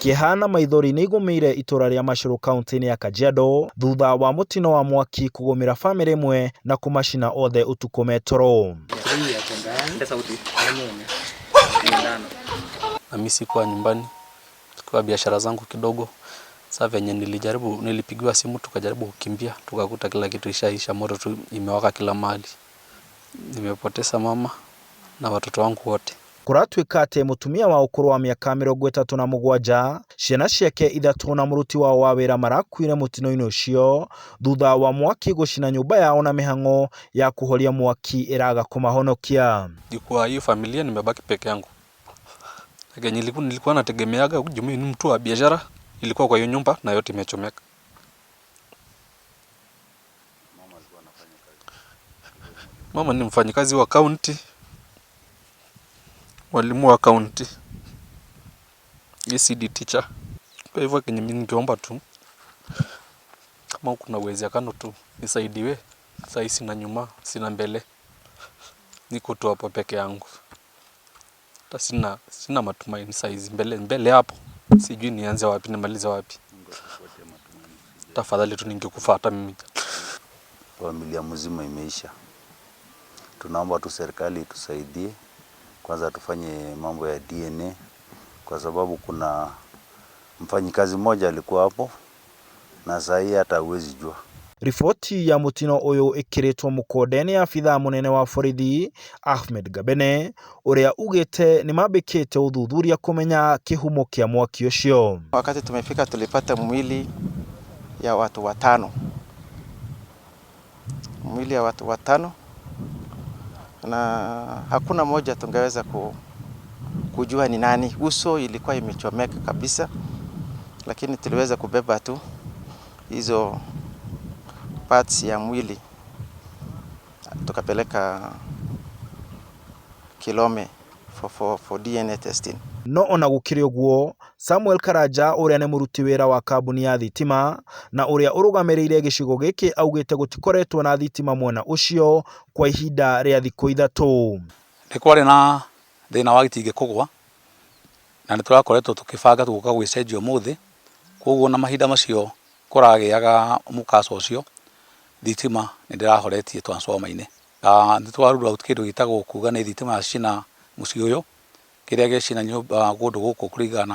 Kĩeha na maithori nĩ igũmĩire itũra rĩa Machũrũ kauntĩ-inĩ ya Kajiado thutha wa mũtino wa mwaki kũgũmĩra bamĩrĩ ĩmwe na kũmacina othe ũtukũ me toro. Na mimi sikuwa nyumbani, kwa biashara zangu kidogo. Sasa venye nilijaribu, nilipigiwa simu tukajaribu kukimbia, tukakuta kila kitu ishaisha, moto tu imewaka kila mahali. Nimepoteza mama na watoto wangu wote. Kũratuĩka atĩ mũtumia wa ũkũrũ wa mĩaka 37, ciana ciake ithatũ na mũruti wao wa wĩra marakuire mũtino-inĩ ũcio thutha wa mwaki gũcina nyũmba yao na mĩhang'o ya kũhoria mwaki ĩraga kũmahonokia. Kwa hiyo familia nimebaki peke yangu. Kenye nilikuwa nategemeaga juu mimi ni mtu wa biashara, ilikuwa kwa hiyo nyumba na yote imechomeka. Mama ni mfanyikazi wa county, mwalimu wa county, ECD teacher. Kwa hivyo kenye mimi ningeomba tu kama kuna uwezekano tu nisaidiwe. Sahii sina nyuma, sina mbele, niko tu hapo peke yangu. Hata sina matumaini saizi mbele mbele hapo, sijui nianze wapi nimalize wapi. Tafadhali tu ningekufa hata mimi. Familia mzima imeisha. Tunaomba tu serikali itusaidie kwanza, tufanye mambo ya DNA kwa sababu kuna mfanyikazi mmoja alikuwa hapo na saa hii hata huwezi jua. Riboti ya mũtino ũyũ ĩkĩrĩtwo mũkonde nĩ abithaa mũnene wa borithi Ahmed Gabene ũrĩa ugĩte nĩmambĩkĩte ũthuthuria kũmenya kĩhumo kĩa mwaki ũcio. Wakati tumefika tulipata mwili ya watu watano, mwili ya watu watano, na hakuna moja tungeweza kujua ni nani. Uso ilikuwa imechomeka kabisa, lakini tuliweza kubeba tu hizo parts ya mwili tukapeleka Kilome for DNA testing. No ona gũkĩrĩ ũguo, Samuel Karanja ũrĩa nĩ mũruti wĩra wa kambuni ya thitima na ũrĩa ũrũgamĩrĩire gĩcigo gĩkĩ augĩte gũtikoretwo na thitima mwena ũcio kwa ihinda rĩa thikũ ithatũ. Nĩ kwarĩ na thĩna wa gĩtingĩ kũgwa na nĩ tũrakoretwo tũkĩbanga tũgũka gwĩcenjia ũmũthĩ, koguo na mahinda macio kũragĩaga mũkasa ũcio thitima nĩ ndĩrahoretie transformer-inĩ. Nĩ twa rule out kĩndũ gĩtagwo kuga nĩ thitima yacina mũciĩ ũyũ, kĩrĩa gĩacina nyũmba kũndũ gũkũ kũringana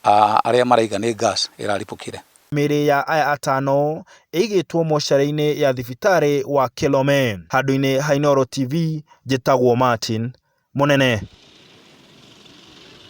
na arĩa maraiga nĩ gas ĩraribũkire. Mĩĩrĩ ya aya atano ĩigĩtwo mocarĩ-inĩ ya thibitarĩ wa Kilome. Handũ-inĩ ha Inooro TV, njĩtagwo Martin Mũnene.